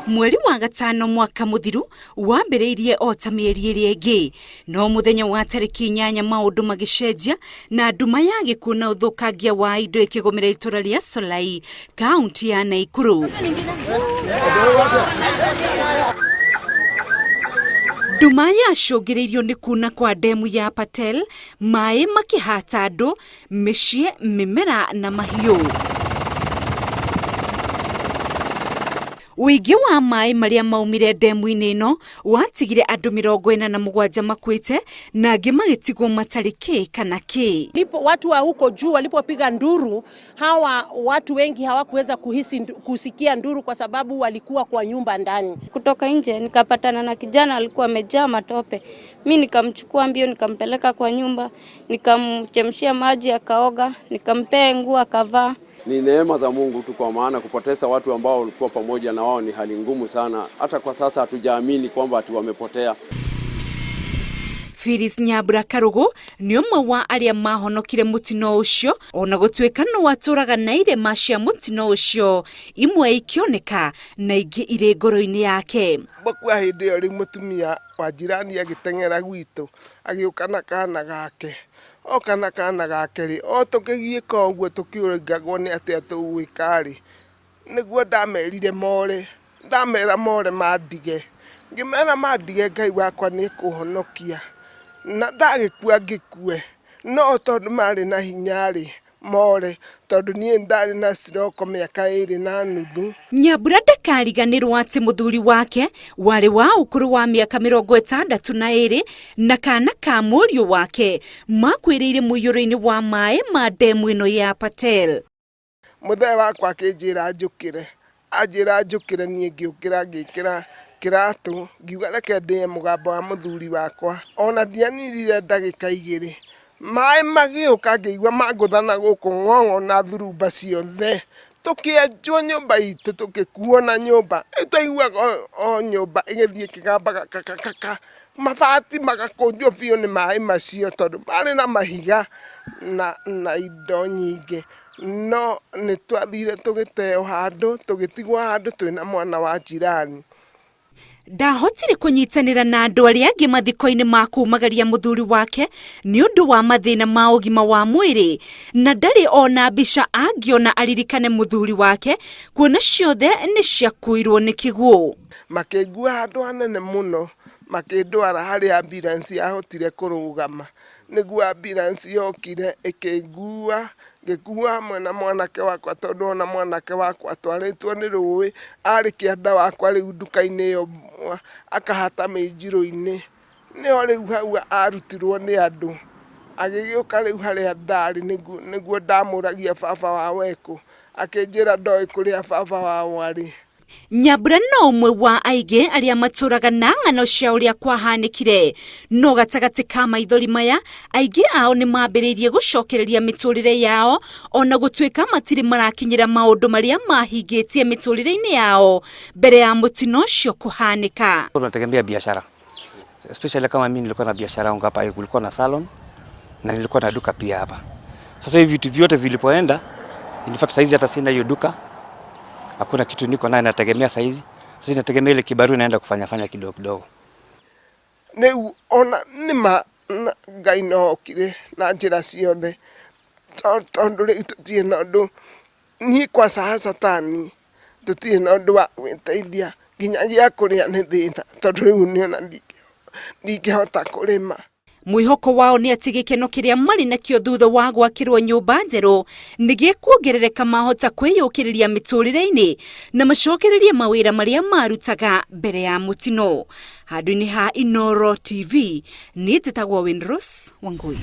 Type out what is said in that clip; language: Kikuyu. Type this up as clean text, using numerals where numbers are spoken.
Mweri wa gatano mwaka mũthiru wambĩrĩirie o ta mĩeri ĩrĩa ĩngĩ, no mũthenya wa tarĩki 8 maũndũ magĩcenjia na nduma ya gĩkuũ na ũthũkangia wa indo ĩkĩgũmĩra itũra rĩa Solai, kaunti ya Naikuru. Nduma yacũngĩrĩirio nĩ kuna kwa ndemu ya Patel, maĩ makĩhata andũ, mĩciĩ, mĩmera na mahiũ. Ũingĩ wa maĩ marĩa maumire ndemu-inĩ ĩno watigire andũ 47 makuĩte na angĩ magĩtigwo matarĩ kĩ kana kĩ. Ndipo watu wa huko juu walipopiga nduru, hawa watu wengi hawakuweza kuhisi, kusikia nduru kwa sababu walikuwa kwa nyumba ndani. Kutoka nje nikapatana na kijana alikuwa amejaa matope. Mi nikamchukua mbio nikampeleka kwa nyumba, nikamchemshia maji akaoga, nikampea nguo akavaa. Ni neema za Mungu tu, kwa maana kupoteza watu ambao walikuwa pamoja na wao ni hali ngumu sana. Hata kwa sasa hatujaamini kwamba ati wamepotea. Phyllis Nyambura Karugu nĩ ũmwe wa arĩa mahonokire mũtino ũcio, ona gũtuĩka no atũraga na irema cia mũtino ũcio, imwe ikĩoneka na ingĩ irĩ ngoro-inĩ yake. Makua hĩndĩ ĩyo rĩu mũtumia wa jirani agĩteng'era gwitũ agĩũka na kana gake, oka na kana gake rĩ, o tũkĩgiĩka ũguo tũkĩũrangagwo nĩ atĩa tũgwĩka rĩ, nĩguo ndamerire more, ndamera more mandige, ngĩmera mandige Ngai wakwa nĩ ekũhonokia, na ndagĩkua ngĩkue, no tondũ marĩ na hinya rĩ, more, tondũ niĩ ndarĩ na stroke mĩaka 2.5. Nyambura ndakariganĩrwo atĩ mũthuri wake warĩ wa ũkũrũ wa mĩaka 62 na kana ka mũriũ wake makuĩrĩire mũiyũro-inĩ wa maĩ ma ndemu ĩno ya Patel. Mũthee wakwa akĩnjĩra njũkĩre, anjĩra njũkĩre niĩ ngĩũkĩra ngĩkĩra kĩratũ, ngiuga reke ndĩe mũgambo wa mũthuri wakwa, ona ndianirire ndagĩka 2, maĩ magĩũka ngĩigua mangũthana gũkũ ng'ong'o na thurumba ciothe, tũkĩenjwo nyũmba itũ, tũgĩkuo na nyũmba, rĩu twaiguaga o nyũmba ĩgĩthiĩ ĩkĩgambaga kakakaka, mabati magakũnjwo biũ nĩ maĩ macio tondũ marĩ na mahiga na indo nyingĩ, no nĩ twathire tũgĩteo handũ, tũgĩtigwo handũ twĩna mwana wa jirani. Ndahotire kũnyitanĩra na andũ arĩa angĩ mathiko-inĩ ma kumagaria mũthuri wake nĩ ũndũ wa mathĩna ma ũgima wa mwĩrĩ, na ndarĩ ona mbica angĩona aririkane mũthuri wake, kuona ciothe nĩ ciakuirwo nĩ kĩguũ. Makĩngua handũ hanene mũno, makĩndwara harĩa ambulance yahotire kũrũgama, nĩguo ambulance yokire ĩkĩngua, ngĩkua hamwe na mwanake wakwa tondũ ona mwanake wakwa atwarĩtwo nĩ rũĩ, arĩ kĩanda wakwa rĩu nduka-inĩ ĩyo akahata mĩnjirũ-inĩ, nĩho rĩu hau arutirwo nĩ andũ, agĩgĩũka rĩu harĩa ndarĩ nĩguo ndamũragia baba wao ekũ, akĩnjĩra ndoĩ kũrĩa baba wao arĩ. Nyambura no ũmwe wa aingĩ arĩa matũraga na ng'ano cia ũrĩa kwahanĩkire, no gatagatĩ ka maithori maya aingĩ ao nĩ mambĩrĩirie gũcokereria mĩtũrĩre yao, ona gũtuĩka matirĩ marakinyĩra maũndũ marĩa mahingĩtie mĩtũrĩre-inĩ yao mbere ya mũtino ũcio kũhanĩka. Tunategemea biashara, especially kama mimi nilikuwa na biashara yangu hapa, kulikuwa na salon na nilikuwa na duka pia hapa. Sasa hivi vitu vyote vilipoenda, in fact saizi hata sina hiyo duka, hakuna kitu niko naye nategemea saizi. Sasa nategemea ile kibarua naenda kufanya fanya kidogo kidogo. Rĩu ona nĩ ma Ngai no okire na njĩra ciothe, tondũ rĩu tũtirĩ na ũndũ, niĩ kwa satani tũtirĩ na ũndũ wa gwĩteithia, nginya gĩa kũrĩa nĩ thĩna, tondũ rĩu nĩona ndingĩhota kũrĩma. Mwĩhoko wao nĩ atĩ gĩkeno kĩrĩa marĩ nakĩo thutha wa gwakĩrwo nyũmba njerũ nĩ gĩkuongerereka mahota kwĩyũkĩrĩria mĩtũrĩre-inĩ na macokererie mawĩra marĩa marutaga mbere ya mũtino. Handũ-inĩ ha Inooro TV, niĩ njĩtagwo Winrose Wangui.